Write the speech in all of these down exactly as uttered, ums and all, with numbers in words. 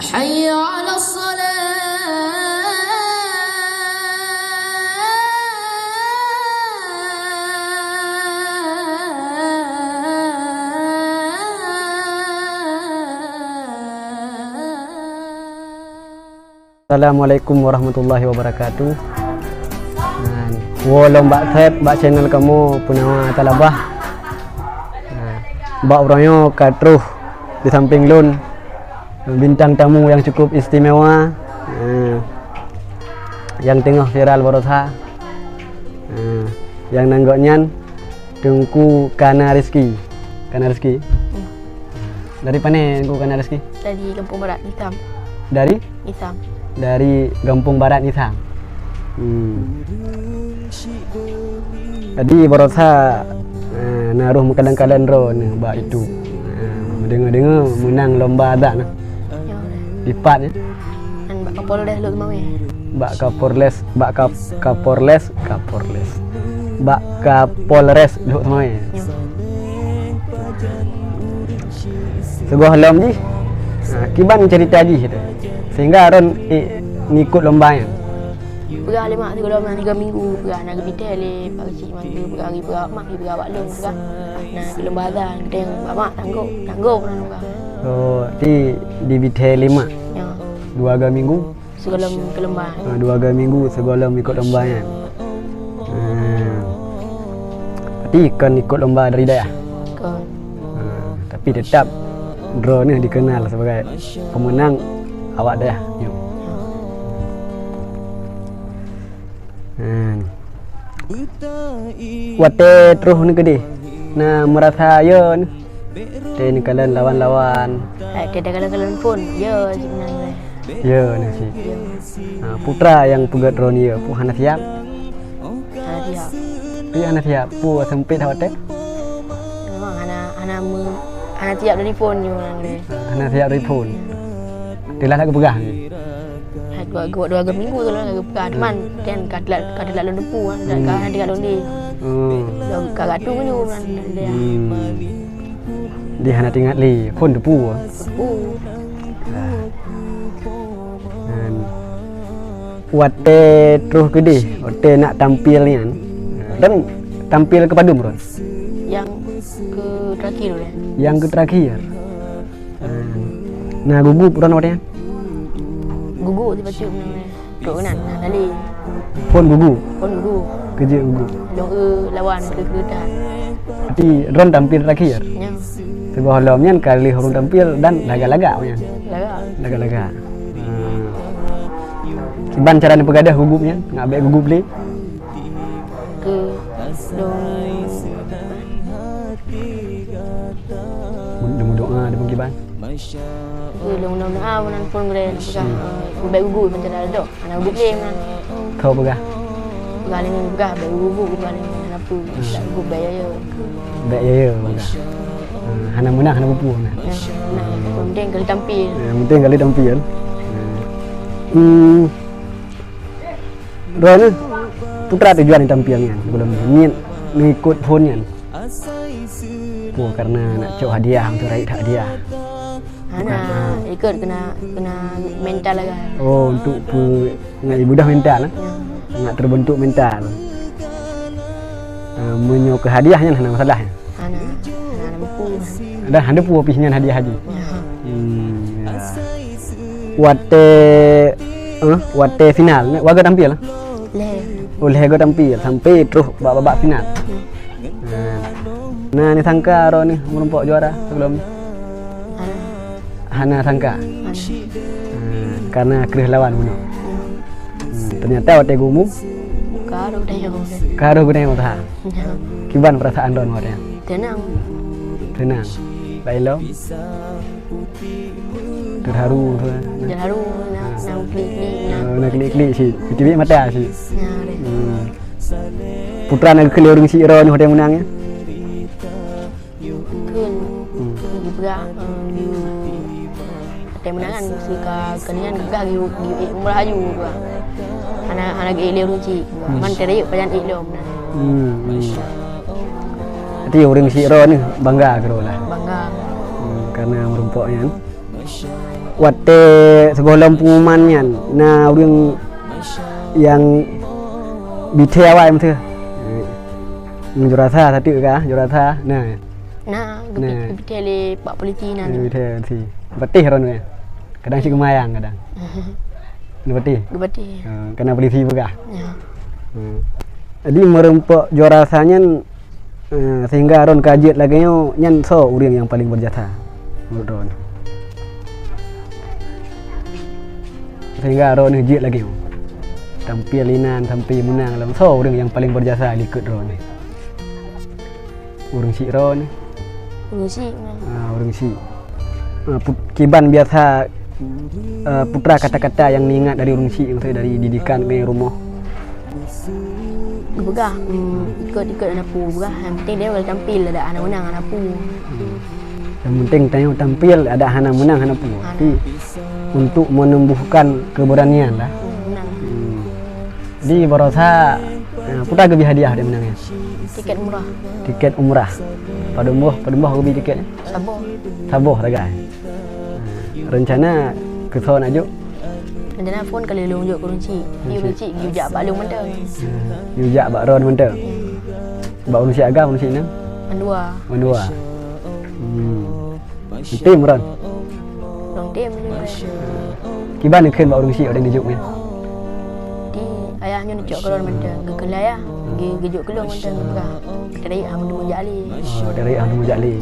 حي على الصلاة. Assalamualaikum warahmatullahi wabarakatuh. Nah, woe lom bak seb bak channel kamoe peunawa Talabah. Nah, bak uroe nyoe ka troh di sampéng lôn bintang tamu nyang cukup istimewa, nah, nyang teungoh viral barosa. Nah, nyang nan gobnyan Teungku Kana Rizki. Kana Rizki? Hmm. Dari pane Teungku Kana Rizki? Dari Gampông Barat, Nisam. Dari? Nisam. Dari Gampông Barat, Nisam. Hmm. Jadi barosa, eh, na roh meukalon-kalon droeneuh bak itu. Eh, meudeungoe-deungoe meunang lomba azan. Ya. Dipat, ya? Nyan bak Kapolres Lhokseumawe. Bak Kapolres, bak Kap-, Kapolres, Kapolres. Bak Kapolres Lhokseumawe. Ya. Sigohlom jih, ha, kiban cerita jih tu. Sehingga droen i-, ngikot lomba nyan. Peugah lé mak sigohlom na tiga minggu, peugah na geubitée lé Pak Geuchik Mantu, peugah lagi peugah mak, peugah bak lôn, peugah na lomba azan, geutanyong bak mak, tanggong, tanggong na peugah. Oh, ti dibitée lé mak? Ya. Dua ga minggu? Sigohlom keu lomba. Ha, dua ga minggu sigohlom ikot lomba nyan. Ha. Berarti kon ikot lomba dari dayah? Kon. Ha, tapi tetap droeneuh dikenal sebagai pemenang awak dayah nyoe. Ha. Watée troh neuh keudeh, na meurasa yo neuh? Watée neukalon lawan-lawan. Hai, watée neukalon-kalon phon, yo cit meunan. Yo, na cit. Yo. Ha, peue teuma nyang peugét droeneuh yo, peue hana siap? Hana siap. Peue hana siap? Peue seumpét that watée? Memang hana, hana me-, hana siap dari phon nyoe meunan lé. Ha, hana siap dari phon. Teulah that geupeugah lé. Hai, dua, dua, dua minggu tu lah geupeugah. Hmm. Teuma, kan, ka teulat, ka teulat lôn teupeu, kan. Hmm. Ka hana teulat lôn di. Hmm. Ka gatu nyoe meunan lé. Hmm. Di hana teuingat lé, phon teupeu. Teupeu. Ah. Dan watée troh keudeh, watée nak tampil nyan, dan tampil keu padum droen? Nyang keu terakhir, ya. Nyang keu terakhir. Ah. Na gugup droen watée nyan? Gugup sibacut meunan. Trok keunan, na tali. Phon gugu. Phon gugu. Keujeuet gugu. Lôn eu lawan keu keureutah. Berarti droen tampil terakhir? Ya. Sigohlom nyan ka lheueh ureueng tampil dan lagak-lagak nyan. Lagak. Lagak-lagak. Hmm. Kiban cara neupeugadôh gugup nyan? Ngat bék gugup lé? Keu lôn Meudoa deungon kiban. Keu lôn meudoa meunan phon gurée peugah, eh, bék gugup meunan cara dok. Hana gugup lé meunan. Kau peugah. Peugah lé nyan peugah bék gugup, peugah lé nyan hana peue. Hmm. Bék gugup bék ya, ya. Bék ya, ya, peugah. Hmm, hana meunang, hana peue-peue meunan. Ya, nah, penting kali tampil. Ya, penting kali tampil. Hmm. Hmm. Droeneuh, peue teuma tujuan tampil nyan? Sebelum nyan, mengikut phon nyan. Peue, karena nak cok hadiah, untuk rayeuk that hadiah? Hana, bukan, ha. Ikut kena, kena mental lah kan. Oh, untuk pe-, nak ibudah mental, eh? Ya. Nak terbentuk mental. Ah, meunyoe keu hadiah nyan hana masalah, ya? Hana, hana, hana peue. Dah hana peue pih nyan hadiah haji. Ya. Hmm, ya. Watée, eh, watée final, nyan wagoe tampil, eh? Lhée. Oh, lhée goe tampil sampai troh bak babak final. Hmm. Nah. Nah, neusangka droeneuh meurumpok juara sebelum? Hana. Hana sangka? Hana. Nah, karena kreueh lawan bunoe. Hmm. Hmm, ternyata watée geumu? Ka rôh geutanyoe. Ka rôh geutanyoe that. Ya. Kiban perasaan droen watée nyan? Teunang. Teunang. Laén lom? Teuharu tu, eh. Teuharu, na, na klik-klik, na. Oh, na klik-klik cit. Teubiet mata cit. Ya, deh. Hmm. Peue teuma na geukheun lé ureueng syiek droeneuh watée meunang nyan? Kheun. Hmm. Kheun geupeugah, eh, watée meunang nyan, si ka, keuneuk nyan geupeugah geu-, geu-, eh, umrah aju geupeugah. Hana, hana geu-, eh, lé ureueng syiek geupeugah. Hmm. Man teuh rayeuk pajan ék lom na. Hmm, hmm. Berarti ureueng syiek droeneuh bangga keudroe lah. Bangga. Hmm, karena meurumpok nyan. Watèe sigohlom pengumuman nyan, na ureueng nyang bithèe awai meuteue. Nyang juara sa sateuk ka, juara sa. Nah. Nah, Nah. Geubithèe lé pak polisi na. Geubithèe polisi. Patéh droeneuh. Kadang cit geumayang kadang. Geupatéh. Geupatéh. Ha, kana polisi peugah. Ya. Hmm. Jadi meureumpok juara sa nyan, eh, sehingga droen ka jeuet lagèe nyoe, nyan soe ureueng nyang paleng beujasa meunurot droen? Sehingga droen jeuet lagèe nyoe. Tampil inan sampai meunang lom, soe ureueng nyang paleng beujasa likot droen? Ureueng syiek droen. Ureueng syiek nyan. Ah, ureueng syiek. Ah, put-, kiban biasa, ah, putra kata-kata nyang neuingat dari ureueng syiek, maksudnya dari didikan di rumoh. Geupeugah, hmm, ikot-ikot aneuk peue peugah, nyang penting dia tampil ada hana meunang hana peue. Hmm. Nyang penting tanyoe tampil ada hana meunang hana peue. Hana. Tapi untuk menumbuhkan keberanian lah. Hmm, meunang. Hmm. Di baroesa, eh, peue geubri hadiah dek meunang nyan? Tiket umrah. Tiket umrah. Padum boh, padum boh geubri tiket nyan? Saboh. Saboh sagai. Rencana keu soe nak jok? Rencana phôn ka lheueh lôn jok keu ureueng syiek. Tapi ureueng syiek geujak bak lôn mantong. Geujak bak droen mantong. Bak ureueng syiek agam, ureueng syiek inong? Mandua. Mandua. Hmm. Tem droen? Lôn tem juga. Kiban neukheun bak ureueng syiek watèe neujok nyan? Di ayah nyoe neucok keu lôn mantong, geukheun lé ayah, geu-, geujok keu lôn mantong geupeugah. Dari hana meunang jak lé. Oh, dari hana meunang jak lé.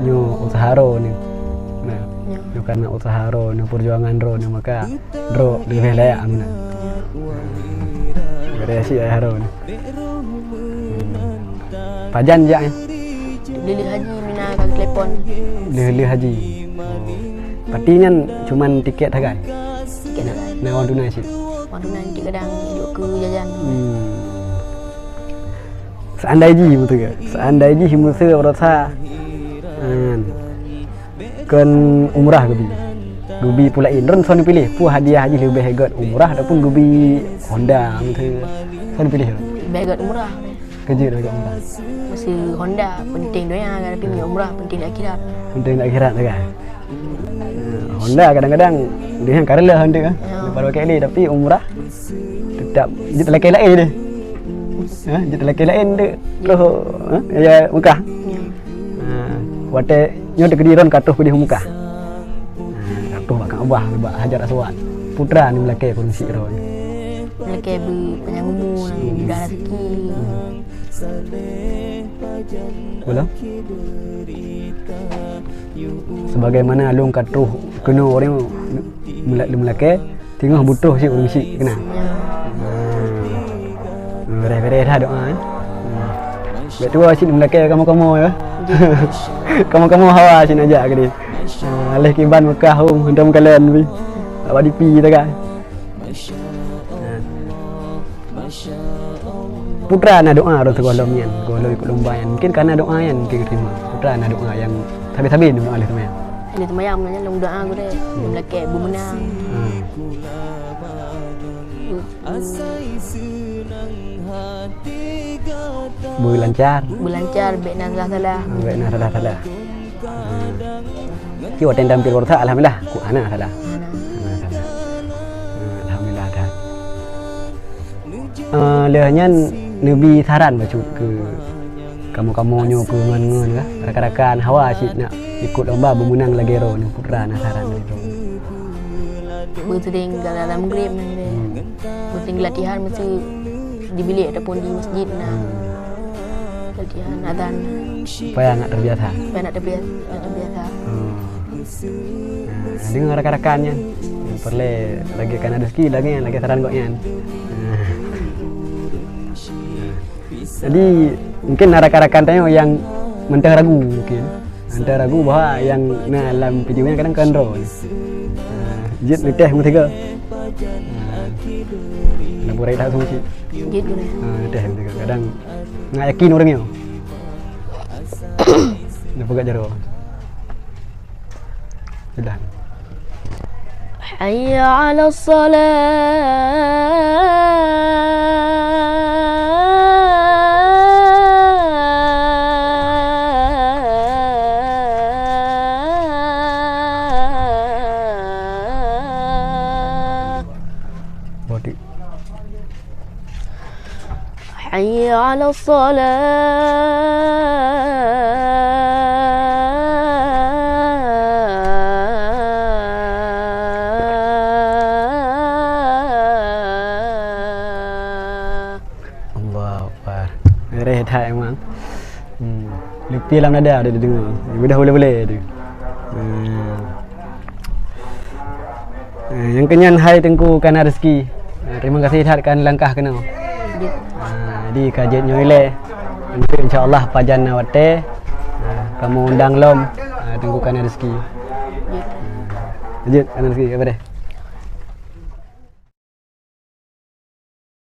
Nyoe useuha droeneuh. Nah, nyoe. Nyoe karena useuha droeneuh, perjuangan droeneuh, maka droe leubeh layak meunan. Dari si ayah droeneuh. Hmm. Pajan jak, eh? Lheueh-lheueh haji Mina ka geutelepon. Lheueh-lheueh haji. Pati nyan cuman tiket sagai? Tiket sagai. Na wang tunai cit? Wang tunai cit kadang duek keu jajan. Hmm. Seandai jih meuteugah. Seandai jih meuteugah baroesa. Kan. Kon umrah geubi. Geubi peue laén. Droen soe neupiléh? Peue hadiah jih leubeh gèt, umrah ataupun geubi Honda meuteugah? Soe neupiléh? Leubeh gèt umrah. Keujeuet lagèe umrah. Meusti Honda, penting donya kan, tapi meunyoe umrah, penting akhirat. Penting akhirat lagèe. Eh, Honda kadang-kadang dia yang karela Honda kan. Ya. Lepas pakai ni, tapi umrah tetap jeuet lakèe laén deh. Ha, jeuet lakèe laén deh. Terus, ha, ya Mekah. Ya. Ha, watèe nyoe teukeudi droen ka troh keudeh Mekah. Ha, ka troh bak Ka'bah, bak Hajar Aswad. Peue treuk neulakèe keu ureueng syiek droen? Neulakèe beu panyang umu, mudah rezeki. Ulang. Sebagaimana lôn ka troh keunoe ureueng meula-, meulakèe, teungoh beutroh cit ureueng syiek keunan. Ya. Hmm. Beres-beres dah doa, eh. Hmm. Bèk tuwoe cit meulakèe kamoe-kamoe, ya. Kamoe-kamoe hawa cit neujak keudeh. Ah, lheueh kiban Mekah hom, hantom kalon pih. Awak dipi tagai. Peue treuk na doa droen sigohlom nyan, sigohlom ikot lomba nyan. Mungkin ka na doa nyan mungkin geuteurima. Peue treuk na doa nyang sabe-sabe doa lheueh seumayang. Lheueh seumayang nyan lôn doa gurèe, lôn lakèe beumeunang. Hmm. Beulancar. Beulancar, bèk na salah-salah. Ah, bèk na salah-salah. Ah. Ci watèe tampil baroesa, alhamdulillah, ku hana salah. Hana. Hana salah. Ah, alhamdulillah dah. Ah, lheueh nyan neubi saran bacut keu kamoe-kamoe nyoe keu ngon-ngon kah, rakan-rakan hawa cit nak ikot lomba beumeunang lagèe droeneuh, peue treuk na saran lagèe droeneuh. Beuseuring gala-gala Maghrib nyan deh. Hmm. Beuseuring latihan meusti di bilék ataupun di masjid na. Hmm. Latihan azan. Supaya nak terbiasa. Supaya nak terbiasa, nak terbiasa. Hmm. Nah, deungon rakan-rakan nyan. Peureulèe lagèe kana rezeki lagèe nyan, lagèe saran gobnyan. Nah. Jadi, mungkin na rakan-rakan tanyoe nyang mantong ragu mungkin. Mantong ragu bahwa nyang na lam video nyan kadang kon droe. Ha, jeuet neutéh meusigoe. Ha, na burai that seuci. Jeuet guna. Ha, neutéh meusigoe. Kadang nggak yakin ureueng nyoe. Neupeugah jaroe. Sudah. Hayya 'alas shalah. Hayya 'alas shalah. Allahu Akbar. Ngereh that memang. Hmm. Leupie lam dada dia deungoe. Mudah boleh-boleh tu. Hmm. Eh, nyang keunyan hai Teungku Kana Rezeki. Eh, terima kasih that kan langkah keunoe. Ah, jadi ka jeuet nyoe ilée. Nanti insya-Allah pajan na watée, ah, kamoe undang lom, ah, Teungku Kana Rezeki. Jeuet Kana Rezeki, apa deh?